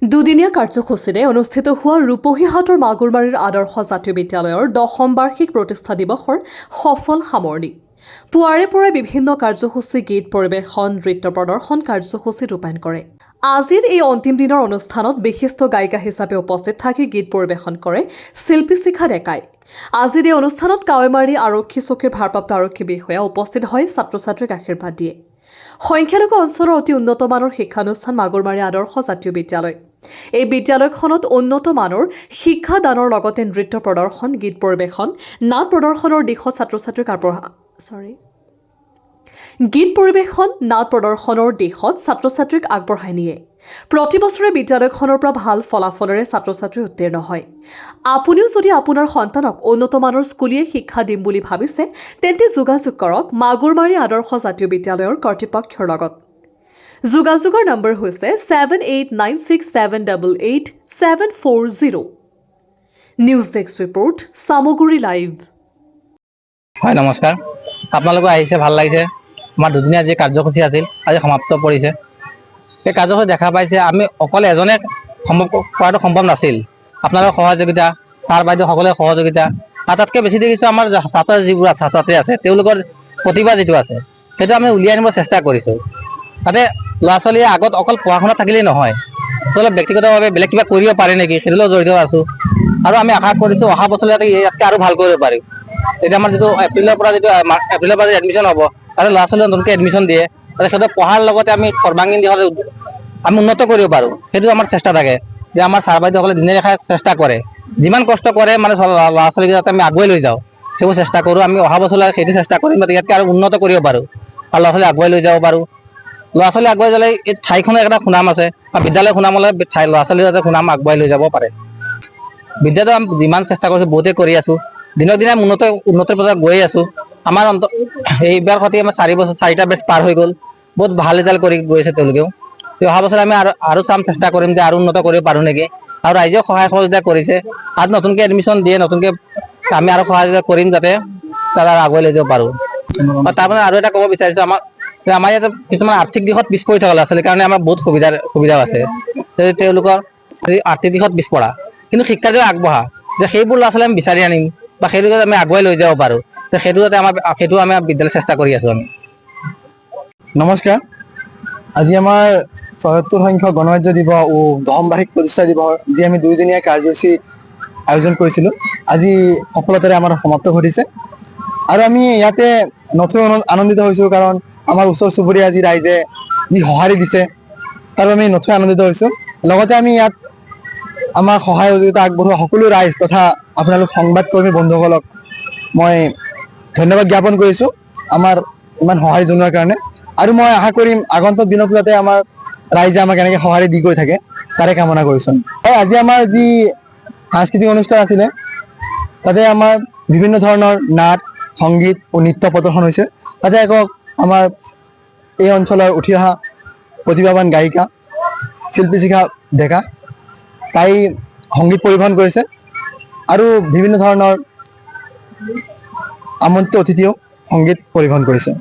দুদিনীয়া কাৰ্যসূচীৰে অনুষ্ঠিত হোৱা ৰূপহীহাটৰ মাগুৰমাৰীৰ আদৰ্শ জাতীয় বিদ্যালয়ৰ দশম বাৰ্ষিক প্ৰতিষ্ঠা দিৱসৰ সফল সামৰণি। পুৱাৰে পৰাই বিভিন্ন কাৰ্যসূচী, গীত পৰিৱেশন, নৃত্য প্ৰদৰ্শন কাৰ্যসূচী ৰূপায়ণ কৰে। আজিৰ এই অন্তিম দিনৰ অনুষ্ঠানত বিশিষ্ট গায়িকা হিচাপে উপস্থিত থাকি গীত পৰিৱেশন কৰে শিল্পী শিখা ডেকাই। আজিৰ এই অনুষ্ঠানত কাৱৈমাৰী আৰক্ষী চকীৰ ভাৰপ্ৰাপ্ত আৰক্ষী বিষয়া উপস্থিত হৈ ছাত্ৰ ছাত্ৰীক আশীৰ্বাদ দিয়ে। সংখ্যালঘু অঞ্চলৰ অতি উন্নত মানৰ শিক্ষানুষ্ঠান মাগুৰমাৰী আদৰ্শ জাতীয় বিদ্যালয়। এই বিদ্যালয়খনত উন্নত মানৰ শিক্ষাদানৰ লগতে নৃত্য প্ৰদৰ্শন, গীত পৰিৱেশন, নাট প্ৰদৰ্শনৰ দিশত ছাত্ৰ ছাত্ৰীক আগবঢ়া, চৰি, গীত পৰিৱেশন, নাট প্ৰদৰ্শনৰ দিশত ছাত্ৰ ছাত্ৰীক আগবঢ়াই নিয়ে। প্ৰতি বছৰে বিদ্যালয়খনৰ পৰা ভাল ফলাফলেৰে ছাত্ৰ ছাত্ৰী উত্তীৰ্ণ হয়। আপুনিও যদি আপোনাৰ সন্তানক উন্নত মানৰ স্কুলীয়া শিক্ষা দিম বুলি ভাবিছে, তেন্তে যোগাযোগ কৰক মাগুৰমাৰী আদৰ্শ জাতীয় বিদ্যালয়ৰ কৰ্তৃপক্ষৰ লগত। যোগাযোগৰ নম্বৰ হৈছে 7896788740। News desk report, Samaguri live. হয়, নমস্কাৰ। আপোনালোকো আহিছে, ভাল লাগিছে। আমাৰ দুদিনীয়া যি কাৰ্যসূচী আছিল, আজি সমাপ্ত পৰিছে। এই কাৰ্যসূচী দেখা পাইছে, আমি অকলে এজনে সম্ভৱ কৰাটো সম্ভৱ নাছিল। আপোনালোকৰ সহযোগিতা, ছাৰ বাইদেউ সকলোৰে সহযোগিতা আৰু তাতকৈ বেছি দেখিছোঁ আমাৰ ছাত্ৰ যিবোৰ ছাত্ৰ ছাত্ৰী আছে, তেওঁলোকৰ প্ৰতিভা যিটো আছে, সেইটো আমি উলিয়াই আনিব চেষ্টা কৰিছোঁ। তাতে ল'ৰা ছোৱালীয়ে আগত অকল পঢ়া শুনা থাকিলেই নহয়, তেওঁলোকে ব্যক্তিগতভাৱে বেলেগ কিবা কৰিব পাৰে নেকি, সেইটোৰ লগত জড়িত আছোঁ। আৰু আমি আশা কৰিছোঁ অহা বছৰলৈ যাতে ইয়াতকৈ আৰু ভাল কৰিব পাৰিম। তেতিয়া আমাৰ যিটো এপ্ৰিলৰ পৰা এডমিশ্যন হ'ব, তাতে ল'ৰা ছোৱালীয়ে নতুনকৈ এডমিশ্যন দিয়ে, তাতে সিহঁতক পঢ়াৰ লগতে আমি সৰ্বাংগীন দিশত আমি উন্নত কৰিব পাৰোঁ, সেইটো আমাৰ চেষ্টা থাকে। যে আমাৰ ছাৰ বাইদেউসকলে দিনে নিশাই চেষ্টা কৰে, যিমান কষ্ট কৰে, মানে ল'ৰা ছোৱালীক যাতে আমি আগুৱাই লৈ যাওঁ, সেইবোৰ চেষ্টা কৰোঁ। আমি অহা বছৰলৈ সেইটো চেষ্টা কৰিম যাতে ইয়াতকৈ আৰু উন্নত কৰিব পাৰোঁ আৰু ল'ৰা ছোৱালী আগুৱাই লৈ যাব পাৰোঁ। ল'ৰা ছোৱালী আগুৱাই গ'লে এই ঠাইখনৰ এটা সুনাম আছে আৰু বিদ্যালয়ৰ সুনাম হ'লে ঠাই ল'ৰা ছোৱালী যাতে সুনাম আগুৱাই লৈ যাব পাৰে। বিদ্যাটো আমি যিমান চেষ্টা কৰিছোঁ, বহুতেই কৰি আছোঁ। দিনক দিনে আমি উন্নতিৰ পথত গৈয়ে আছোঁ। আমাৰ অন্ত এইবাৰ সৈতে আমাৰ 4 বছৰ, চাৰিটা বেচ পাৰ হৈ গ'ল। বহুত ভাল ৰিজাল্ট কৰি গৈছে তেওঁলোকেও। তে অহা বছৰ আমি আৰু চাম, চেষ্টা কৰিম যে আৰু উন্নত কৰিব পাৰোঁ নেকি। আৰু ৰাইজেও সহায় সহযোগিতা কৰিছে আৰু নতুনকৈ এডমিশ্যন দিয়ে, নতুনকৈ আমি আৰু সহায় সহযোগিতা কৰিম যাতে তাত আৰু আগুৱাই লৈ যাব পাৰোঁ। আৰু তাৰমানে আৰু এটা ক'ব বিচাৰিছোঁ, যে আমাৰ ইয়াতে কিছুমান আৰ্থিক দিশত পিছ পৰি থকা ল'ৰা ছোৱালীৰ কাৰণে আমাৰ বহুত সুবিধাও আছে। যে তেওঁলোকৰ যি আৰ্থিক দিশত পিছপৰা কিন্তু শিক্ষা যে আগবঢ়া, যে সেইবোৰ ল'ৰা ছোৱালী আমি বিচাৰি আনিম বা সেইটো যাতে আমি আগুৱাই লৈ যাব পাৰোঁ, তে সেইটো যাতে আমাৰ সেইটো আমি বিদ্যালয়ত চেষ্টা কৰি আছোঁ আমি। নমস্কাৰ। আজি আমাৰ 76 সংখ্যক গণৰাজ্য দিৱস ও দশম বাৰ্ষিক প্ৰতিষ্ঠা দিৱসৰ যি আমি দুদিনীয়া কাৰ্যসূচী আয়োজন কৰিছিলোঁ, আজি সফলতাৰে আমাৰ সমাপ্ত ঘটিছে। আৰু আমি ইয়াতে নথৈ আনন্দিত হৈছোঁ, কাৰণ আমাৰ ওচৰ চুবুৰীয়া আজি ৰাইজে যি সঁহাৰি দিছে, তাৰ আমি নথৈ আনন্দিত হৈছোঁ। লগতে আমি ইয়াত আমাৰ সহায় সহযোগিতা আগবঢ়োৱা সকলো ৰাইজ তথা আপোনালোক সংবাদকৰ্মী বন্ধুসকলক মই ধন্যবাদ জ্ঞাপন কৰিছোঁ আমাৰ ইমান সঁহাৰি জনোৱাৰ কাৰণে। আৰু মই আশা কৰিম আগন্তুক দিনত যাতে আমাৰ ৰাইজে আমাক এনেকে সঁহাৰি দি গৈ থাকে, তাৰে কামনা কৰিছোঁ। হয়, আজি আমাৰ যি সাংস্কৃতিক অনুষ্ঠান আছিলে, তাতে আমাৰ বিভিন্ন ধৰণৰ নাট, সংগীত ও নৃত্য প্ৰদৰ্শন হৈছে। তাতে আকৌ আমাৰ এই অঞ্চলৰ উঠি অহা প্ৰতিভাৱান গায়িকা শিল্পী শিখা ডেকা, তাই সংগীত পৰিৱেশন কৰিছে আৰু বিভিন্ন ধৰণৰ আমন্ত্ৰিত অতিথিয়েও সংগীত পৰিৱেশন কৰিছে।